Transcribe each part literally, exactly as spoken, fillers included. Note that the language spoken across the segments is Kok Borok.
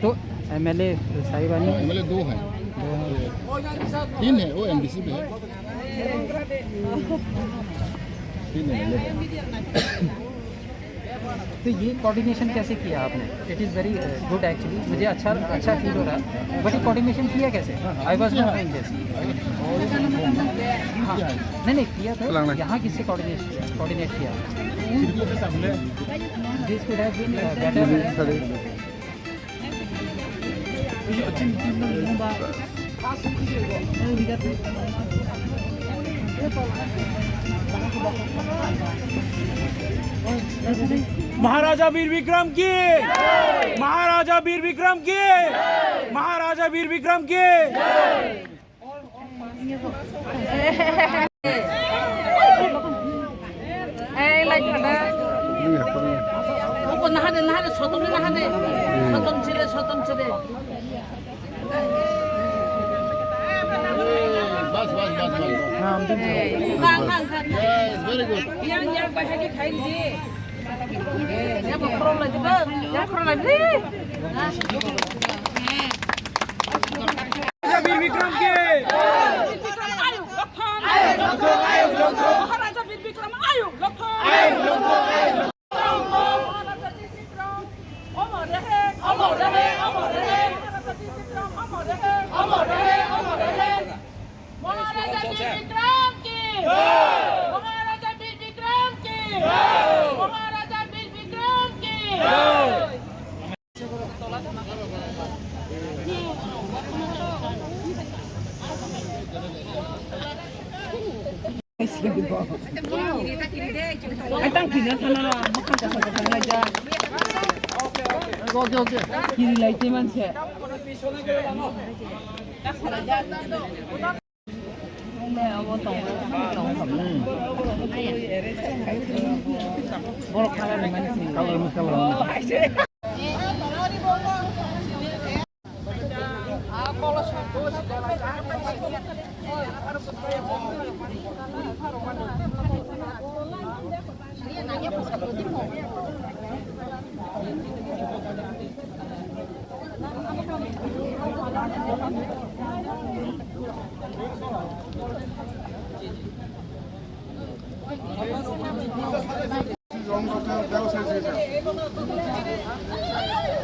तो एमएलए साहिबानी। एमएलए दो हैं। दो हैं। तीन है, वो एमडीसी भी है। तीन एमएलए हैं। तो ये कोऑर्डिनेशन कैसे किया आपने? It is very good actually। मुझे अच्छा, अच्छा फील हो रहा है, बट ये कोऑर्डिनेशन किया कैसे? I was not knowing this। हाँ, नहीं नहीं, किया था। यहाँ किससे कोऑर्डिनेट किया, कोऑर्डिनेट किया? This could have been better। Maharaja वीर विक्रम की, महाराजा वीर विक्रम की, महाराजा वीर विक्रम की। Ei, lai khna. Oko nahade, nahade, sotom nahade. Sotom chile, sotom chile. बस, बस, बस, बस। Yes, very good। Yang, yang, bahagi khai di. Yang khorok lai di, bang. Yang khorok lai di. वीर विक्रम के। महाराजा वीर विक्रम आयो, लखन। महाराजा वीर विक्रम अमर रहे, अमर रहे, अमर रहे। महाराजा वीर विक्रम अमर रहे, अमर रहे, अमर रहे। महाराजा वीर विक्रम की। महाराजा वीर विक्रम की। महाराजा वीर विक्रम की। Ai tang kina thana, makan kasa kasa ngaja. Oke, oke. Kiri lai te manse.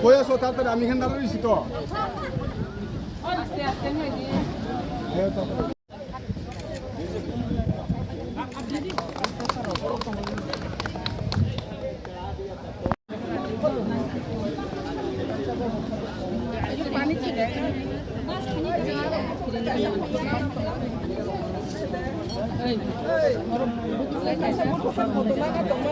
Koi aso taratari ami khe narwk risi to. Joto, joto, joto,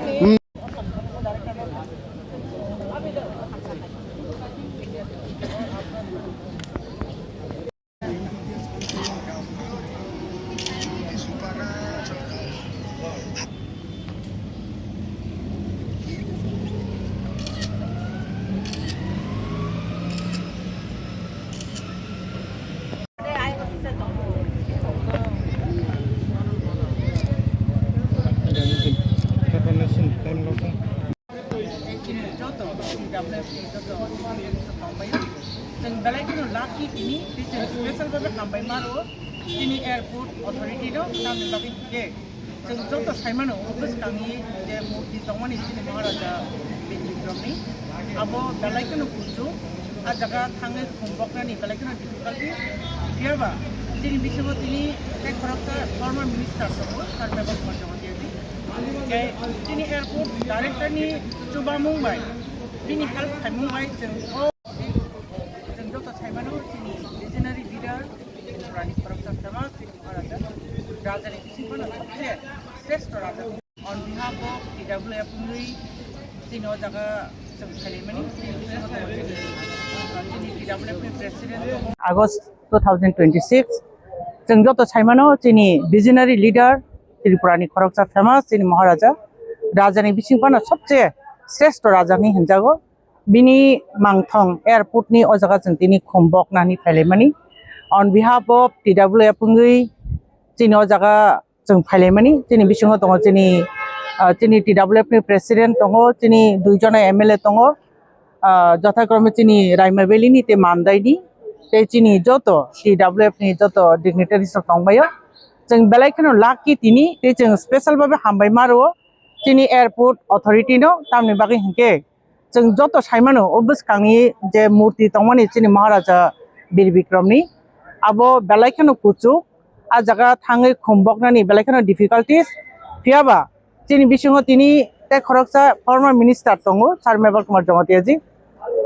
chwng belai kheno lucky tini, tei chwng special bhabe hambai maro, tini airport authority no, tamni bagwi hwnkhe chwng joto sai mano, bwskangni je murti tongmani chini Maharaja Bir Bikramni, abo belai kheno kuchuk, a jaga thangwi khum boknani belai kheno difficulty, phiyaba chini bisingo tini tei khoroksa former minister tongo, Sir Meghal Kumar Jamatia ji. Tei chini airport director ni chubamung bai, bini help khaimung bai chwng o, chwng joto sai mano chini visionary leader, Tripura ni khoroksa sama chini Maharaja, raja ni bisingo no sabse shrestho raja. On behalf of T W F wngwi chini o jaga chwng khaimani, chini bisingo tongo chini, chini T W F ni president tongo. August two thousand twenty-six, chwng joto sai mano chini visionary leader, Tripura ni khoroksa famous chini Maharaja, raja ni bising phano sobse sreshto raja hinwi hinjago. Bini mangthong airport ni o jaga chwng tini khum boknani phailaimani. On behalf of T W F wngwi chini o jaga chwng phailaimani. Chini bisingo tongo chini, ah, chini T W F ni president tongo, chini dui jona M L A tongo, ah, jothakrome chini Raima Valley ni tei Mandai ni tei chini joto T W F ni joto dignitaries rok tongbaio. Chwng belai kheno lucky tini tei chwng special babe hambai ma rwo chini airport authority no, tamni bagwi hinkhe chwng joto saimano o bwskangni je murti tongmani chini Maharaja Bir Bikramni, abo belai kheno kuchuk, a jaga thangwi khum boknani belai kheno difficulties. Phiyaba chini bisingo tini tei khoroksa former minister tongo, Sir Meval Kumar Jamatia ji.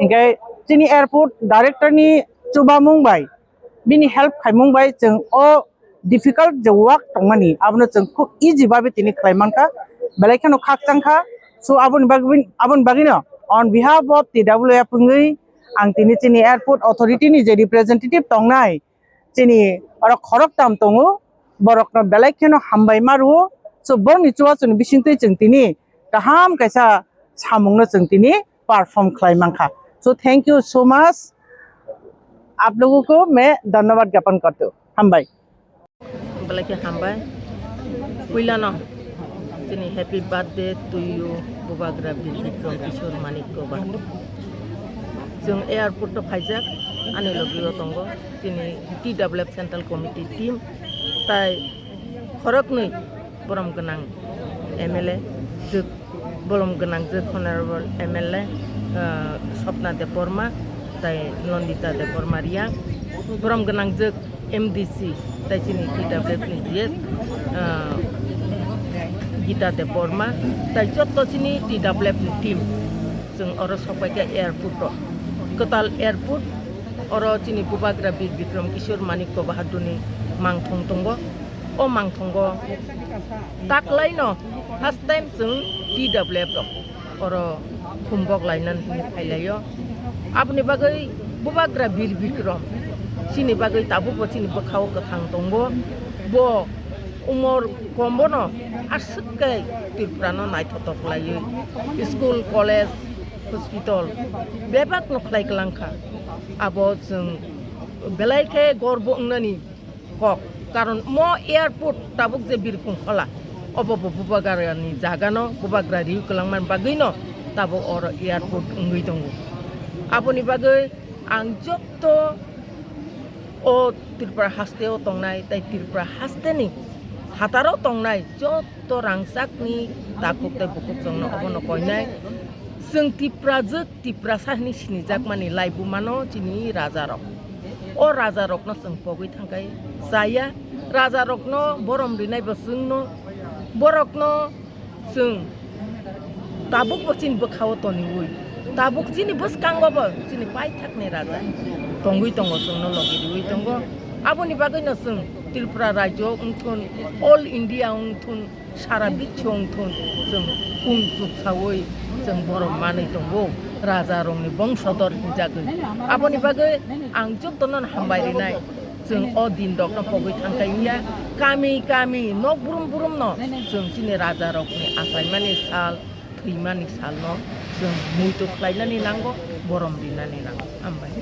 Hinkhe chini airport director ni chubamung bai, bini help khaimung bai chwng o difficult je work tongmani, abono chwng khub easy babe tini khlai mankha, belai kheno khakchang kha. So aboni bagwi, aboni bagwino on behalf of T W F wngwi ang tini chini airport authority ni je representative tongnai, chini oro khoroktam tongo, borokno belai kheno hambai ma rwo. So borokni chubachu ni bisingtwi chwng tini kaham kaisa samungno chwng tini perform khlai mankha. So thank you so much. आप लोगों को मैं धन्यवाद ज्ञापन करती हूँ। Hambai. Belai khe hambai. Puilano chini happy birthday to you, Bubagra Bir Bikram Kishore Manikya Bahadur. Chwng airport o phaijak, ani logi o tongo chini T W F Central Committee team, tai khoroknwi borom gwnang M L A, jwk-, borom gwnang jwk Honorable M L A, ah, Swapna Debbarma, tai Nandita Debbarma Reang, borom gwnang jwk M D C, tai chini T W F ni G S, ah, Gita Debbarma, tai joto chini T W F ni team, chwng oro sokpai kha airport o, kwtal airport, oro chini Bubagra Bir Bikram Kishore Manikya Bahadur ni mangthong tongo. O mangthongo taklaino first time chwng T W F rok oro khumbok lainani hwnwi phailaio. Aboni bagwi Bubagra Bir Bikram chini bagwi tabukbo chini bwkhao kwthang tongo. Bo umor kombono aswk khe Tripurano naithotok laiwi school, college, hospital bebakno khlai kwlangkha. Abo chwng belai khe gorbo wngnani kok. Karon mo airport tabuk je birkhung khola, obo bo Bubagrani jagano, Bubagra riwi kwlangmani bagwino tabuk oro airport wngwi tongo. Aboni bagwi ang jotto o Tripura hasteo tongnai tei Tripura hasteni hataro tongnai jotto rangchakni takhuk tei bukhuk chwngno obono koinai. Chwng Tiprajwk, Tiprasa hwnwi sinijakmani laibumano chini rajarok. O rajarokno chwng pogwi thangkhai chaya, rajarokno borom rinaibo chwngno, borokno chwng tabukbo chini bwkhao toniwi, tabuk chini bwskangobo chini paithakni raja tongwi tongo, chwngno logi riwi tongo. Aboni bagwino chwng Tripura rajyo wngthun, all India wngthun, sara biswo wngthun, chwng kung chuksawi chwng borom manwi tongo, rajarokni bongsodor hinjagwi. Aboni bagwi ang jotono hambai rinai, chwng o dinrokno pogwi thangkhai wngya, kami kami nok brum brumno chwng chini rajarokni achaimani sal, thwimani salno chwng muitu khlainani nango, borom rinani nango. Hambai.